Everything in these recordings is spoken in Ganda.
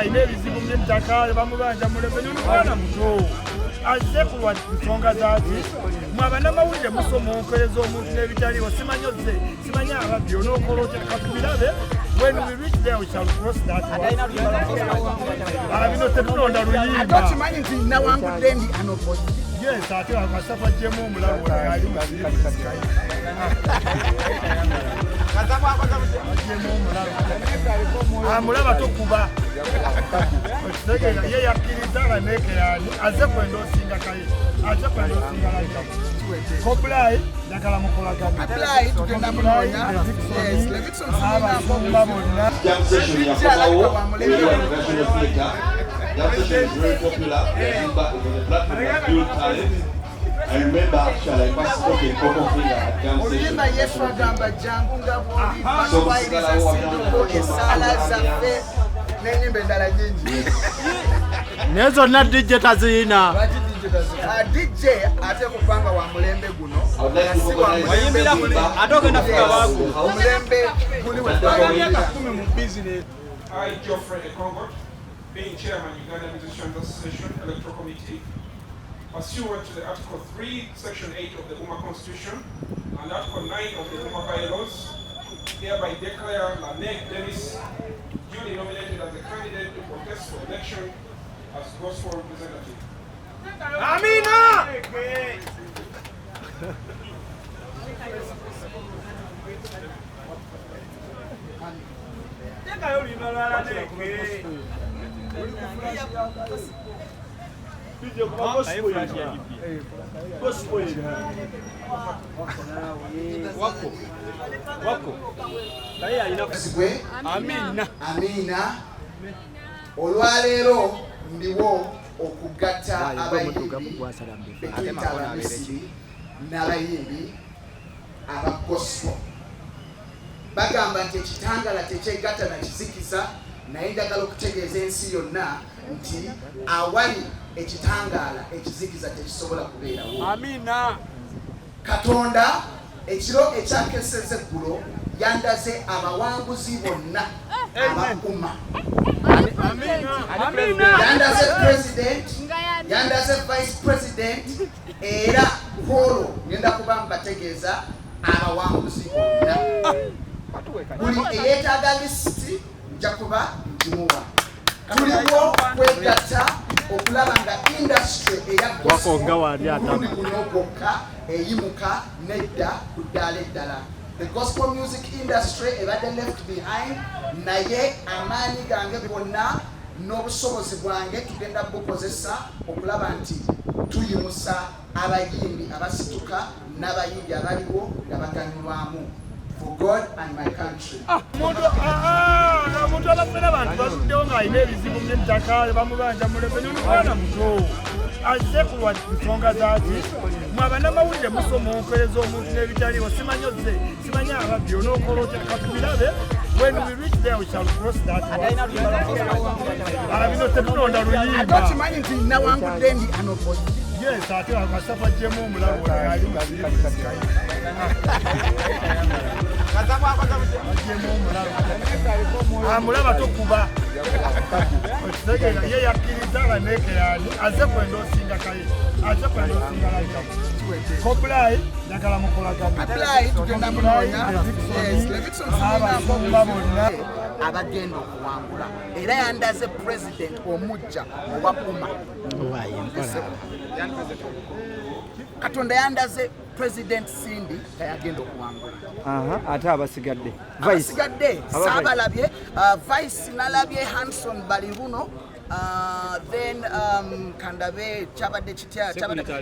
Ng'alina ebizibu by'ettaka bamubanja muleveni. Omwana muto azze kulwa nsonga zaki. Mwe abanamawulire musomonkereza omuntu n'ebitaliwo. Simanyi ozze, simanyi ababbi onookola otya. Katubirabe. When we reach there, we shall cross that one. Ah, bino tetulonda Ate luyimba. Okimanyi nti nawangudde ndi unopposed? Yes, ate akasafa ajjemu omulalu ono ali musirimu. Ajjemu omulalu amulaba tokuba. Okitegeera? Ye yakkiriza nga nekerani azze kwenda osinga kaye, azze kwenda osinga lajja kobulayi njagala mukolagana. Apply, tugenda munoonya. Yes, Levixone. Abasumba bonna. Jam session yakomawo eri wano National Theatre. Jam session is very popular. Yazimba is on a platform that build talent. I remember actually I first spoke in Coco Finger at jam session. Oluyimba Yesu agamba jangu nga bwoli, So batwayiriza musigalawo. sinduko essaala zaffe n'enyimba endala nyingi. Naye zonna DJ taziyina. Lwaki DJ Ah, DJ ate kubanga wa mulembe guno. I would like to Si wa recognize mulembe Simba. Ate ogenda fuga waagu. Omulembe guli we twayingira. I, Geoffrey Ekongot, being Chairman, Uganda Musicians Association Electoral Committee, pursuant to the Article 3, Section 8 of the UMA Constitution and Article 9 of the UMA Bylaws, hereby declare Lanek Dennis duly nominated as a candidate to contest for election as gospel representative. Amina. Wako wako naye alina. Gwe. Amina. Amiina. Olwaleero ndiwo okugatta abayimbi betuyita Abamisiri n'abayimbi aba gospel. Bagamba nti ekitangala tekyegatta na kizikiza, naye njagala okutegeeza ensi yonna nti awali ekitangaala, ekizikiza tekisobola kubeerawo. Amina. Katonda ekiro ekyakeseza eggulo yandaze abawanguzi bonna abakuma. Yandaze president, yandaze vice president, era kwolwo ngenda kuba mbategeeza abawanguzi bonna. Buli eyeetaaga lisiti nja kuba ngimuwa. Tuliwo kwegatta okulaba nga industry eya Wako nga wali atama. omulundi guno gwokka eyimuka nedda ku ddaala eddala. The gospel music industry ebadde left behind, naye amaanyi gange gonna n'obusobozi bwange tugenda bukozesa okulaba nti tuyimusa abayimbi abasituka n'abayimbi abaliwo nga baganyulwamu, for God and my country. Omuntu ah, omuntu abafera abantu baluddewo ng'alina ebizibu by'ettaka bamubanja muleveni. Omwana muto azze kulwa nsonga zaki. Mwe abanamawulire musomonkereza omuntu n'ebitaliwo. Simanyi ozze, simanyi ababbi onookola otya. Katubirabe. When we reach there, we shall cross that one. Ah, bino tetulonda Ate luyimba. Okimanyi nti nawangudde ndi unopposed? Yes, ate akasafa ajjemu omulalu ono ali musirimu. Ajjemu omulalu amulaba tokuba. Okitegeera? Ye yakkiriza nga nekerani azze kwenda osinga kaye, azze kwenda osinga lajja kobulayi njagala mukolagana. Apply, tugenda munoonya. Yes, Levixone. Abasumba bonna. Abagenda okuwangula, era yandaze president omujja owa UMA. Katonda yandaze President Cindy tayagenda okuwangula. Aha, ate abasigadde? Vice. Abasigadde Aba vice. saabalabye. Vice nalabye Hanson Baliruno. Then kandabe kyabadde kitya,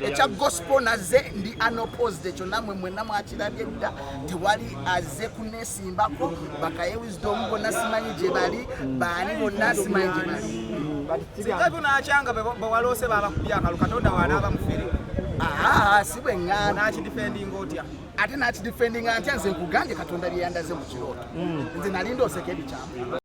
ekya gospel naze ndi unopposed. Ekyo nammwe mwenna mwakirabye dda, tewali aze kunesimbako. Bakaye Wisdom bonna simanyi gye bali, baani bonna simanyi gye bali. Singa bunakyanga bwewaloose babakubye akalu, Katonda wanaaba mufere. Aa, si bwe ŋŋamba. Nakidefendinga otya? Ate nakidefendinga ntya? Nze nkugambye Katonda bye yandaze mu kirooto. Nze nali ndooseko ebikyamu.